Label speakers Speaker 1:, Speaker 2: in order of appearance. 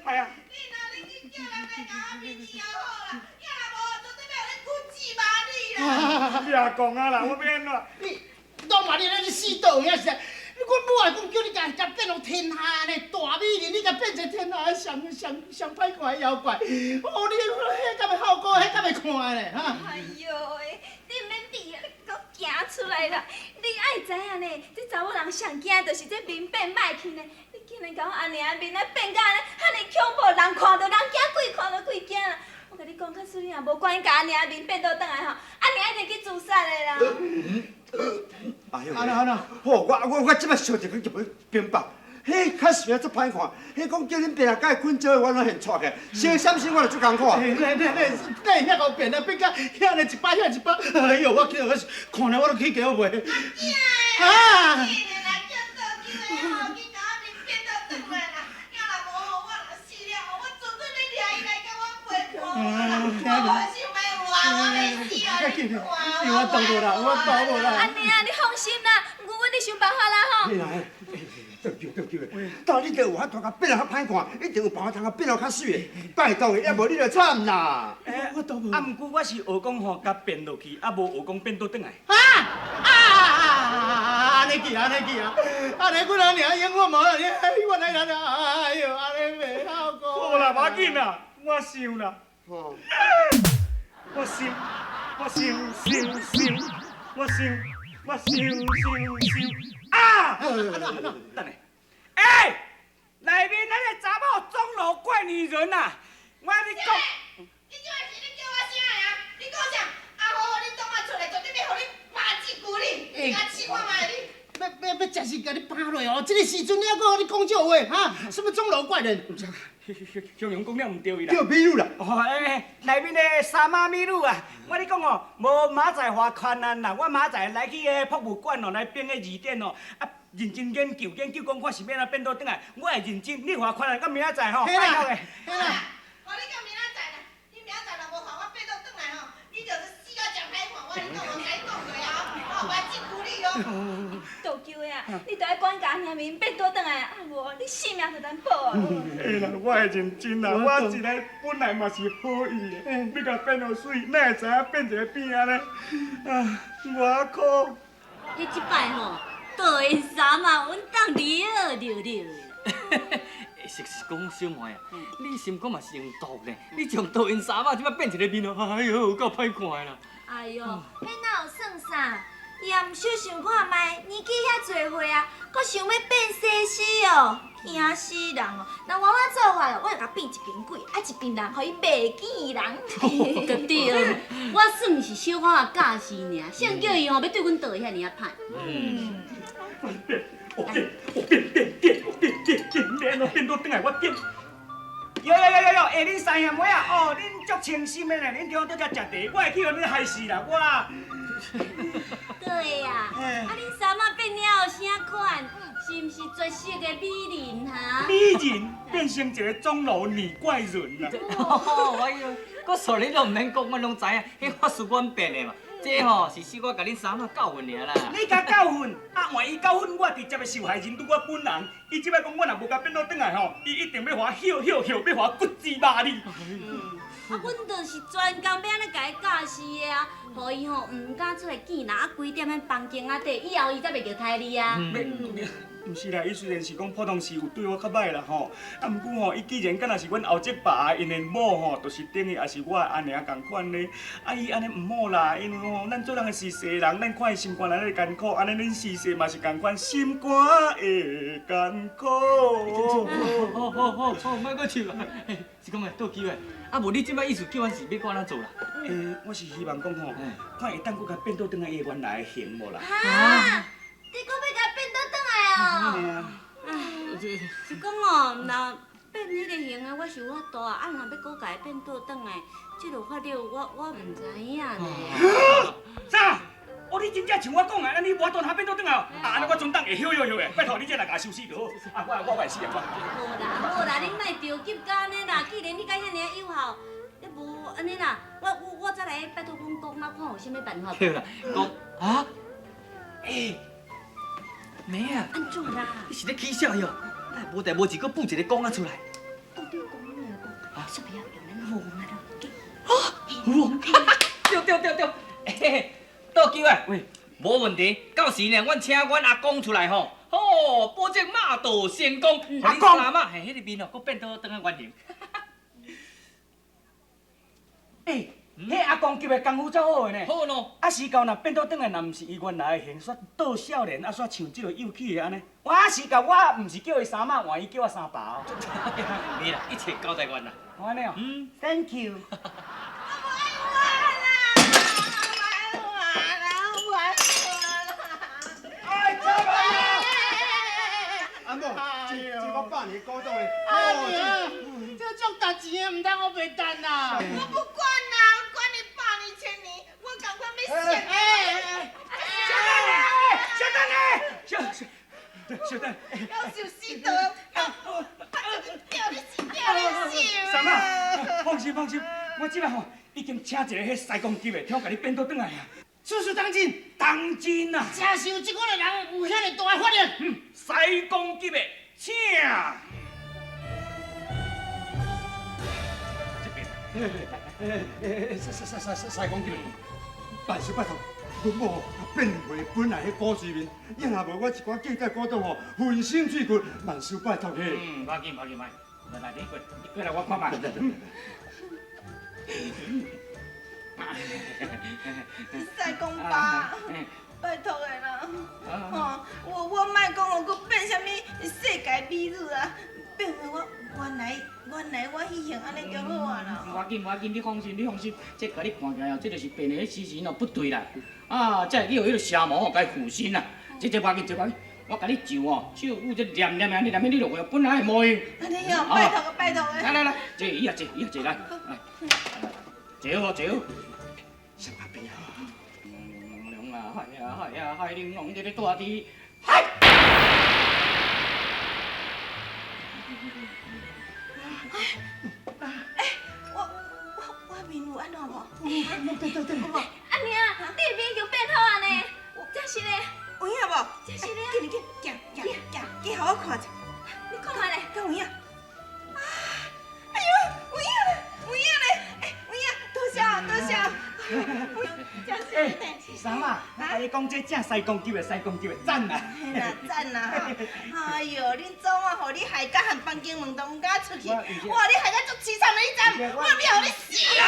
Speaker 1: 係啊。你也講啊啦，我欲按怎？
Speaker 2: 你老媽你咧，你死倒有影是？阮母來講叫你共共變予天下呢大美人，你共變成天下上上上歹看的妖怪。哦，你彼敢會效果，彼敢會看咧？哈！
Speaker 3: 哎喲喂，你毋免比啊，你閣行出來啦！你愛知影呢，這查某人上驚就是這面變歹去呢。你竟然共阮阿娘面啊變甲按呢，遐爾恐怖，人看著人驚，鬼看著鬼驚啦！我共你講，假使你若無趕緊共阿娘面變倒轉來吼，阿娘一定去自殺的啦。
Speaker 4: 哎呦，好，我這擺想一個就欲明白，彼較實足歹看，彼講叫恁爸若共伊困少，我攏現掣起，小閃身我就足艱苦。
Speaker 2: 你你你你遐個變啊，變甲遐呢一擺遐一擺，哎呦，我去我看了我都起雞袂。啊！我倒無啦，我倒無啦。
Speaker 3: 阿娘，你放心啦，阮阮咧想辦法啦吼。
Speaker 4: 嘿啦，倒救倒救的，到你著有法度共變得較歹看，一定有辦法通共變得較媠的。拜託的，抑無你就慘啦。
Speaker 2: 我倒無。
Speaker 1: 啊，毋過我是學講吼，共變落去，啊無學講變倒轉來。
Speaker 2: 啊啊啊！按呢去，按呢去啊！按呢阮阿娘永遠無啦，你我來來來，哎喲，按呢袂好過。
Speaker 1: 好啦，無要緊啦，我想啦。我想，我想想想，我想，我想想想，啊！等下，欸，內面那个查某鐘樓怪女人啊！我跟你講，
Speaker 5: 你這擺是咧叫我啥啊？你講啥？阿好，你當我出來，絕對欲予你扒一骨你，你共試看覓你。
Speaker 2: 欲欲欲，食是共你扒落哦！這个時陣你猶閣你講這話哈？什麼鐘樓怪人？
Speaker 1: 形容講了毋對啦。
Speaker 4: 叫美女啦。
Speaker 1: 哦，欸，內面的三媽美女啊，我咧講哦，無明仔載予權限啦，我明仔載來去彼博物館哦，來編彼字典哦，啊，認真研究研究，講看是欲按怎變倒轉來，我會認真，你予權限到明仔載吼，拜託的。
Speaker 2: 嘿啦。
Speaker 5: 予你到明仔載啦，你明仔載若無予我變倒轉來吼，你就是死到誠歹看，我咧講，我共你講過啊，我來這句你哦。
Speaker 3: 倒救的啊！你著愛趕共阿娘面變倒轉來，啊無你性命就難保啊！
Speaker 1: 欸啦，我會認真啦，我一个本來嘛是好意的，欲共變予媠，哪會知影變一个變按呢？啊，我苦。
Speaker 6: 彼這擺吼，倒緣三仔，穩當了了了的。
Speaker 7: 實是講小妹啊，你心肝嘛是用毒呢？你將倒緣三仔這擺變一个面哦，哎喲，有夠歹看的啦！
Speaker 3: 哎喲，彼哪有算啥？伊也毋小想看覓，年紀遐濟歲啊，閣想欲變西施哦，驚死人哦！若換我做法，我會共變一邊鬼，啊一邊人，予伊袂見人。
Speaker 6: 對對，我算是小可仔教示爾，誰叫伊吼欲對阮倒的遐爾仔歹。
Speaker 7: 嗯。
Speaker 1: 變，我變，我變變變，我變變變，欲按怎變倒轉來，我變。喲喲喲喲喲，欸，恁三兄妹啊，哦，恁足清心的呢，恁中晝佇遮食茶，我會去予恁害死啦，我。
Speaker 6: 對呀，啊，恁三仔變了後啥款？是毋是絕色的美人哈？
Speaker 1: 美人變成一个鐘樓女怪人啦！
Speaker 7: 哎喲，閣說你攏毋免講，我攏知影，彼法術阮變的嘛。這吼是小可共恁三仔教訓爾啦。
Speaker 1: 你共教訓，啊，萬一教訓我直接的受害人拄我本人。伊這擺講我若無共變倒轉來吼，伊一定欲予我歇歇歇，欲予我骨子肉哩。
Speaker 6: 啊，阮就是專工欲按呢共伊教示的啊，予伊吼毋敢出來見人，啊，規踮佇房間仔底，以後伊才袂著刣你啊。
Speaker 1: 毋是啦，伊雖然是講普通時有對我較歹啦吼，啊，毋過吼，伊既然敢若是阮後叔爸𪜶的某吼，就是等於也是我的阿娘仝款咧。啊，伊按呢毋好啦，因為吼，咱做人的是世人，咱看伊心肝內底艱苦，按呢恁師世嘛是仝款，心肝會艱苦。
Speaker 7: 好好好好，莫閣笑啊！是講的倒機會，啊無你這擺意思叫阮是欲按怎做啦？
Speaker 1: 欸，我是希望講吼，看會當閣共變倒轉來伊原來的形無啦？
Speaker 6: 哈？你閣欲共變倒轉來哦？唉，是講哦，若變彼个形的，我是有法度啊，啊若欲閣共伊變倒轉來，這个法力我毋知影呢。
Speaker 1: 啥？哦，你真正像我講的，按呢無法度通變倒轉來哦。啊，按呢我專等會曉曉曉的，拜託你這來共收死就好。啊，我會死啊，我。
Speaker 6: 好啦好啦，恁莫著急到按呢啦，既然你敢遐爾仔有效，你無按呢啦，我再來拜託阮公啊，看有啥物辦法。
Speaker 7: 對啦，講啊，欸，妹啊，
Speaker 6: 按怎啦？
Speaker 7: 你是咧起痟喲？哎，無代無誌，閣補一個公仔出來。
Speaker 6: 講對講你講，煞袂曉用咱富翁啊啦。
Speaker 7: 富翁，對對對對，嘿，倒球啊，喂，無問題。到時呢，阮請阮阿公出來吼，吼，保證馬到成功。
Speaker 1: 阿公
Speaker 7: 阿媽，嘿，彼个面哦，閣變倒轉來原形。
Speaker 1: 欸，彼阿公級的功夫足好的呢。
Speaker 7: 好喏。
Speaker 1: 啊，時到若變倒轉來，若毋是伊原來的形，煞倒少年，啊，煞像這個幼齒的按呢。我時到我毋是叫伊三媽，換伊叫我三爸哦。
Speaker 7: 沒啦，一切交代完啦。
Speaker 1: 按呢哦。
Speaker 7: 嗯。
Speaker 1: Thank you。
Speaker 5: 我無愛玩啦，我愛玩啦，我愛玩啦。
Speaker 4: 哎，走吧！阿某，這這我百年古董的，
Speaker 2: 阿娘，這足值錢的，毋通烏白趁啦。
Speaker 5: 我不管啦，管你百年千年，我仝款欲死。
Speaker 2: 哎哎
Speaker 1: 小等下，小等下，小小小等。
Speaker 5: 要受死的，叫你死，叫你死。
Speaker 1: 三媽，放心放心，我這擺吼已經請一个彼師公級的，聽共你變倒轉來啊。
Speaker 2: 此事當真？
Speaker 1: 當真啊！
Speaker 2: 真是有這款的人有遐爾大的法力。
Speaker 1: 嗯，師公級的，請。這邊。師公級的，
Speaker 4: 萬事拜託，阮某變回本來彼古水面，伊若無我一寡假假古董吼，粉身碎骨，萬事拜託嘿。
Speaker 1: 嗯，無要緊，無要緊，來來，你過，你過來，我看覓。
Speaker 5: 師公爸，拜託的啦，吼，我莫講哦，閣變啥物世界美女啊，變回我原來原來我彼形按呢就好啊啦。
Speaker 8: 無要緊，無要緊，你放心，你放心，這共你看起來哦，這就是變的彼時陣哦不對啦，啊，才會去予彼个邪魔吼共伊附身啦。這無要緊，這無要緊，我共你上哦，手舞這念念按呢念，你就會本來的模樣。
Speaker 5: 按呢哦，拜託個拜託個。
Speaker 8: 來來來，坐椅仔坐，椅仔坐來，來，坐好坐好。
Speaker 4: 上阿邊啊！
Speaker 8: 龍啊，海啊海啊海，玲瓏這個大地，海。
Speaker 5: 欸，我面有按怎無？
Speaker 4: 對對對。
Speaker 3: 阿娘，你的面就變好啊呢？真是咧。
Speaker 5: 有影無？
Speaker 3: 真是咧。
Speaker 5: 緊緊行行行，緊予我看一下。
Speaker 3: 你看覓咧？
Speaker 5: 敢有影？啊！哎喲，有影咧，有影咧！欸，有影，多謝多謝。
Speaker 1: 欸，三媽，我共你講，這正師公級的，師公級的，讚啦！
Speaker 5: 嘿啦，讚啦吼！哎喲，恁祖母予你害甲連房間門都毋敢出去，哇！你害甲足淒慘的，你知無？我欲予你死啊！